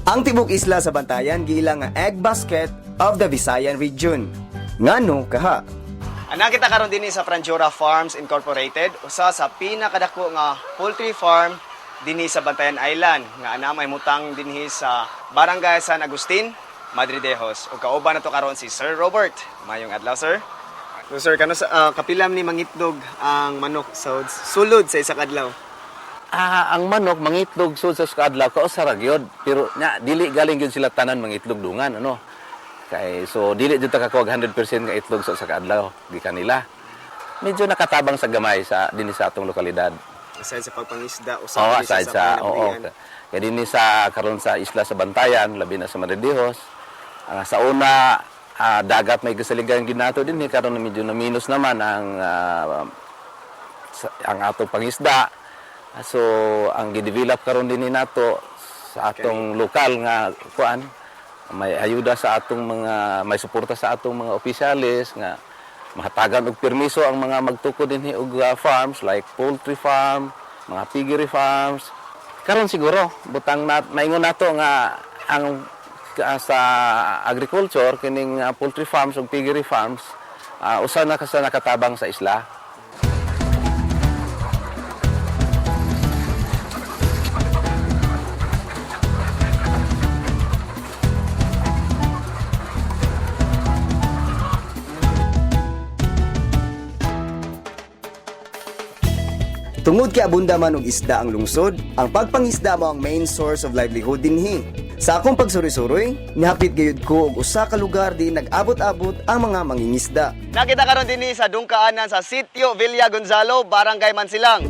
Ang tibok isla sa Bantayan giila nga egg basket of the Visayan region. Ngano kaha? Ana kita karon dinhi sa Franjora Farms Incorporated, usa sa pinakadako nga poultry farm dinhi sa Bantayan Island nga ana may mutang dinhi sa Barangay San Agustin, Madridejos. Ug kauban nato karon si Sir Robert. Mayong adlaw, sir. So sir, kano sa kapilam ni mangitdog ang manok sa sulod sa isa ka adlaw? Ah, ang manok mangitlog sud sa adlaw ka usa ra gyud, pero nya dili galing gyud sila tanan mangitlog dungan, ano. Kay so dili jud ta kakuha 100% nga itlog sa usa ka adlaw gikan nila. Medyo nakatabang sa gamay sa dinhi sa atong lokalidad. Aside sa pagpangisda, usa Oo, pa ni siya aside sa, oo. panginabuhian. Kaya dinhi sa karon sa isla sa Bantayan, labi na sa Madridejos. Sa una, dagat may gasaligan ginato dinhi, karon medyo na minus naman ang ang atong pangisda. So ang gidevelop karon dinhi nato sa atong lokal nga kuan, may ayuda sa atong mga, may suporta sa atong mga opisyales nga mahatagan og permiso ang mga magtukod dinhi og farms like poultry farm, mga piggery farms. Karon siguro butang na, maingon nato nga ang sa agriculture kining poultry farms ug piggery farms, usa na ka sa nakatabang sa isla. Tungod kay abunda man og isda ang lungsod, ang pagpangisda mo ang main source of livelihood dinhi. Sa akong pagsuroy-suroy, nihapit gayud ko og usa ka lugar di nag-abot-abot ang mga mangingisda. Nakita karon dinhi sa Dungkaanan sa Sitio Villa Gonzalo, Barangay Mansilang.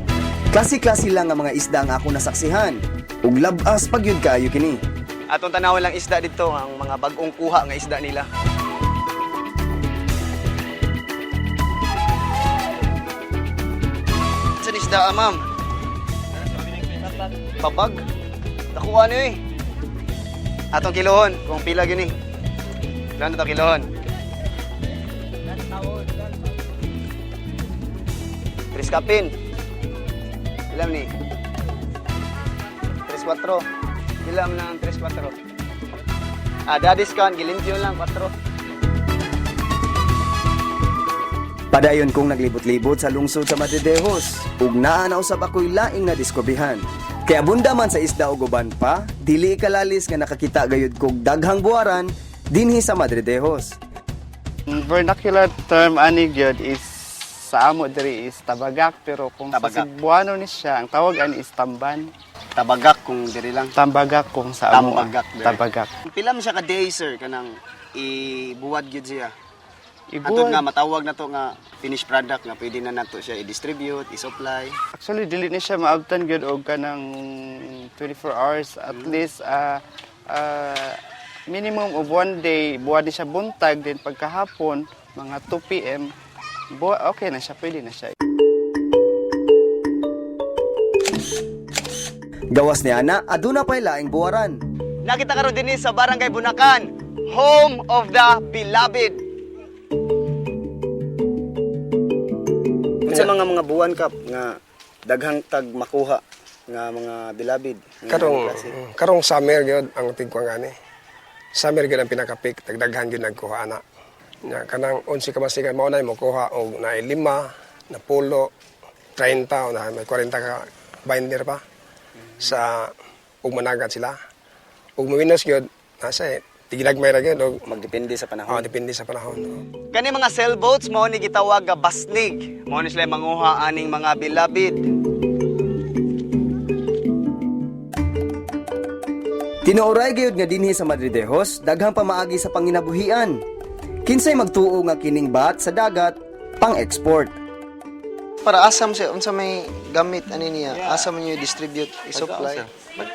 Klase-klase lang ang mga isda ang akong nasaksihan. Ug labas pagyud kaayo kini. Atong tanawon lang isda dito, ang mga bag-ong kuha nga isda nila. Sa isda, ma'am? Babag? Nakuha niyo eh. Atong kilohon, kung pila gini. Ilan na to kilohon? Tres kapin. Ilan ni? Tres kwatro. Ilan na ang tres kwatro? Ah, da discount, gilimpyo lang, kwatro. Padayon kong naglibot-libot sa lungsod sa Madridejos ug naa na usab ako'y laing nadiskubrihan. Kay abunda man sa isda ug uban pa, dili ikalalis nga nakakita gayud kog daghang buwaran dinhi sa Madridejos. Ang vernacular term ani gyud is sa amo diri is tabagak, pero kung Tabagak. sa Cebuano ni siya, ang tawag ani is tamban. Tabagak kung diri lang. Tambagak kung sa amo. Tambagak diri. Tabagak. Pila man siya ka day, sir, kanang ibuwad gyud siya? Atod Ibuwad. nga matawag na to nga finished product nga pwede na nato siya i-distribute, i-supply. Actually dili ni siya maabtan gyud og kanang 24 hours, at least minimum of one day. Buwad ni siya buntag, then pagkahapon mga 2 PM buwa, okay na siya, pwede na siya. Gawas ni ana, aduna pa'y laing buwaran. Nakita karon dinhi sa Barangay Bunakan, home of the beloved. Unsa mga buwan kap nga daghang tag makuha nga mga beloved nga Karong klase? Karong summer gyud ang tigkuan gani. Summer gyud ang pinaka-peak, tagdaghan gyud nagkuha ana. Nya kanang 11 ka masigan mao na mo kuha og naay lima, na pulo, 30 o na may 40 ka binder pa sa ug managat sila. Ug muwinos gyud nasa tigilagmay ra gyud og Magdepende sa panahon. Oh, depende sa panahon. Kani mga sailboats mao ni gitawag nga basnig. Mao ni sila manguha aning mga beloved. Tinuoray gayud nga dinhi sa Madridejos, daghang pamaagi sa panginabuhian. Kinsay magtuo nga kining bat sa dagat pang-export. Para asam siya, unsa may gamit ani niya, asa man niyo distribute, i-supply.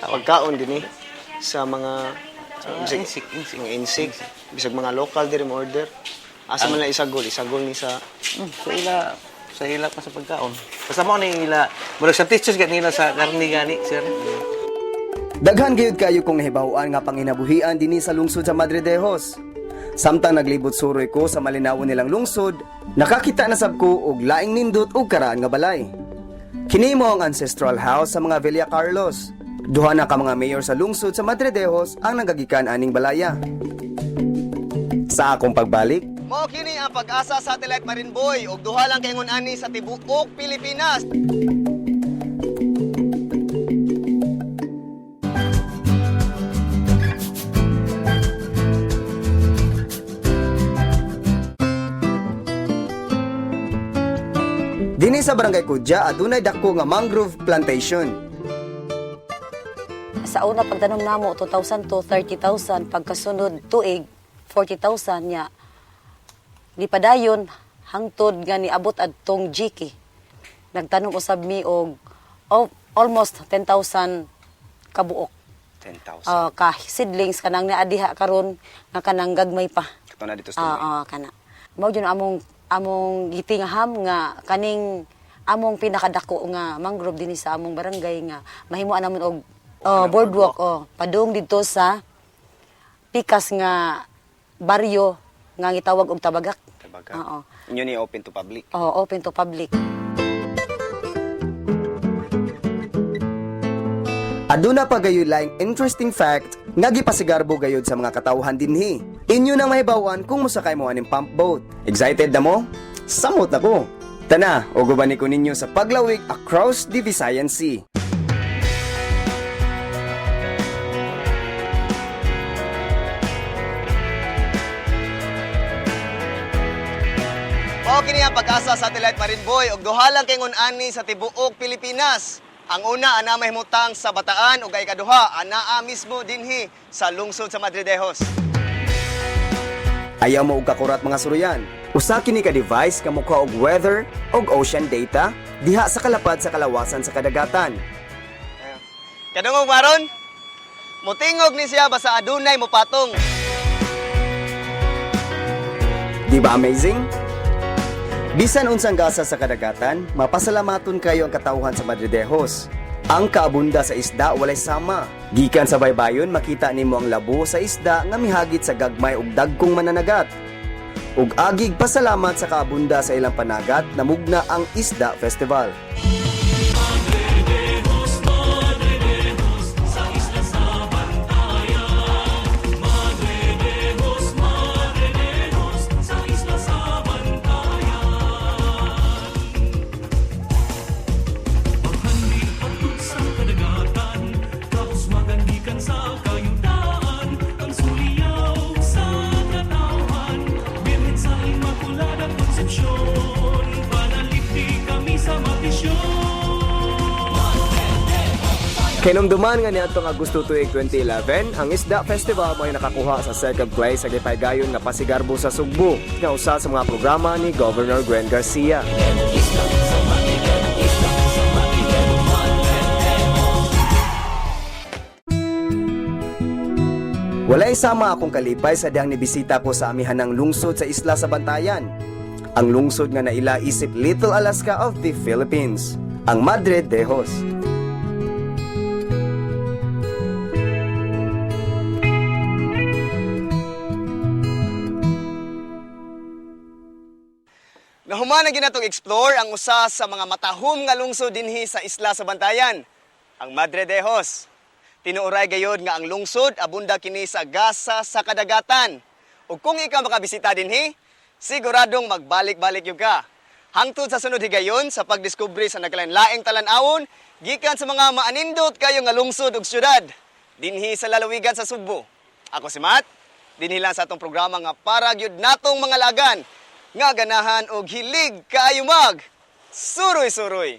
Pagkaon dinhi sa mga insik, mga insik, bisag mga local diri mo order. Asa man lang isagol, isagol ni sa Sa ila pa sa pagkaon. Basta mo ni ila, murag sa teachers nila sa karni gani, sir. Daghan gayud kayo kong nahibaw-an nga panginabuhian dinhi sa lungsod sa Madridejos. Samtang naglibot suroy ko sa malinawon nilang lungsod, nakakita na sab ko og laing nindot ug karaan nga balay. Kini mo ang ancestral house sa mga Villa Carlos. Duha na ka mga mayor sa lungsod sa Madridejos ang nagagikan aning balaya. Sa akong pagbalik, mao kini ang Pag-asa Satellite Marine Boy og duha lang kaingon ani sa tibuok Pilipinas. Dinhi sa Barangay Kudya adunay dako nga mangrove plantation. Sa una pagtanom namo 2002, 30,000, pagkasunod tuig 40,000 nya. Di padayon hangtod nga niabot adtong GK. Nagtanom usab mi og almost 10,000 kabuok. 10,000. Ka seedlings kanang naa diha karon nga kanang gagmay pa. Kato na dito sa Ah, kana. Mao jud among among gitingaham nga kaning among pinakadako nga mangrove dinhi sa among barangay nga mahimuan namon og, oh, boardwalk, oh, padung didto sa pikas nga baryo nga gitawag og Tabagak. Tabagak. Oo. Inyo ni open to public. Oh, open to public. Aduna pa gayud laing interesting fact nga gipasigarbo gayud sa mga katawhan dinhi. Inyo nang mahibawan kung mosakay mo aning pump boat. Excited na mo? Samot na ko. Tana, uguban ni ko ninyo sa paglawig across the Visayan Sea. Mao kini ang Pag-asa Satellite Marine Boy og duha lang kay ani sa tibuok Pilipinas. Ang una ana mahimutang sa Bataan ug ay ikaduha anaa mismo dinhi sa lungsod sa Madridejos. Ayaw mo og kakurat, mga suruyan. Usa kini ka device kamukha og weather og ocean data diha sa kalapad sa kalawasan sa kadagatan. Kadungog maron, mutingog ni siya basta adunay mopatong. Di ba amazing? Bisan unsang gasa sa kadagatan, mapasalamaton kayo ang katawhan sa Madridejos. Ang kaabunda sa isda walay sama. Gikan sa baybayon, makita nimo ang labo sa isda nga mihagit sa gagmay ug dagkong mananagat. Ug agig pasalamat sa kaabunda sa ilang panagat, namugna ang Isda Festival. Kahinumduman nga niadtong Agosto tuig 2011, ang Isda Festival mo'y nakakuha sa second place sa gipaygayon nga pasigarbo sa Sugbo, nga usa sa mga programa ni Governor Gwen Garcia. Walay sama akong kalipay sa dihang nibisita ko sa amihanang lungsod sa isla sa Bantayan. Ang lungsod nga naila isip Little Alaska of the Philippines, ang Madre Dejos. Nahuman na ginatong explore ang usa sa mga matahom nga lungsod dinhi sa isla sa Bantayan, ang Madre Dejos. Tinuoray gayod nga ang lungsod abunda kini sa gasa sa kadagatan. Ug kung ikaw makabisita dinhi, siguradong magbalik-balik yung ka. Hangtod sa sunod higayon sa pagdiskubre sa nagkalain-laing talan-awon gikan sa mga maanindot kayo nga lungsod ug syudad dinhi sa lalawigan sa Sugbo. Ako si Matt, dinhi lang sa atong programa nga para gyud natong mga lagan nga ganahan og hilig kaayo mag suroy-suroy.